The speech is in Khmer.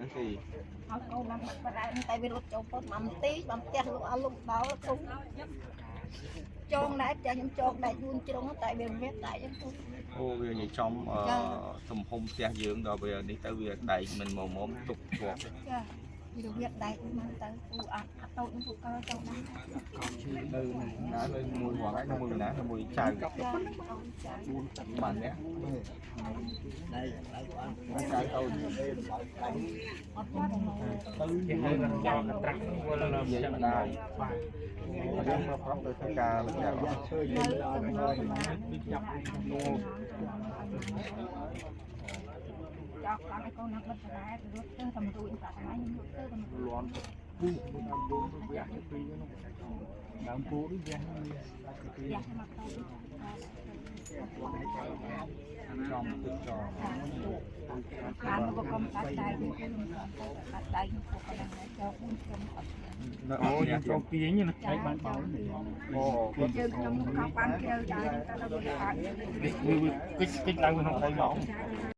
នេះទេ ឲ្យកូនឡើងបាត់ប្រែតែវារត់ចូលពុតមកទីមកផ្ទះលោកអស់លោកដល់គុំចងដែរផ្ទះខ្ញុំចងដែរយួនជ្រុងតែវាវាតែចឹងទៅ អូវានិយាយចំអឺទំហំផ្ទះយើងដល់វានេះទៅវាដែកមិនមកមកទុកជាប់ ចាវាវាដែកមកទៅពូអត់អត់តូចពូកើចងដែរ នៅណានៅមួយវត្តមួយណាមួយចៅ ចាកូនចា បានអ្នកចៅតូច អត់បានមក ទៅ គេហៅថាចោលកត្រាក់វល់ និយាយម្ដាយយើងមកប្រាប់ទៅធ្វើការលើក នៅសំណង នោះ ចោលខាងឲ្យកូនណាក់បិទដែររត់ទៅតែរួចប្រាក់ថ្ងៃខ្ញុំរត់ទៅតែ លន់ពូតាមពូវះទីពីរនោះដើមពូនេះវះ ផ្ទះមកតូច ចំទឹកចំ ខាងមកកុំកាត់ដៃខ្ញុំកាត់ដៃខ្ញុំពុកដល់ចូល4ខ្ញុំអត់ នៅ អូយើងចូលទាញណា ចាបានបោ អូ ជើងខ្ញុំក៏បានជ្រៅដែរតែដល់វាអាច វាគិចគិចឡើងក្នុងដីមក ចា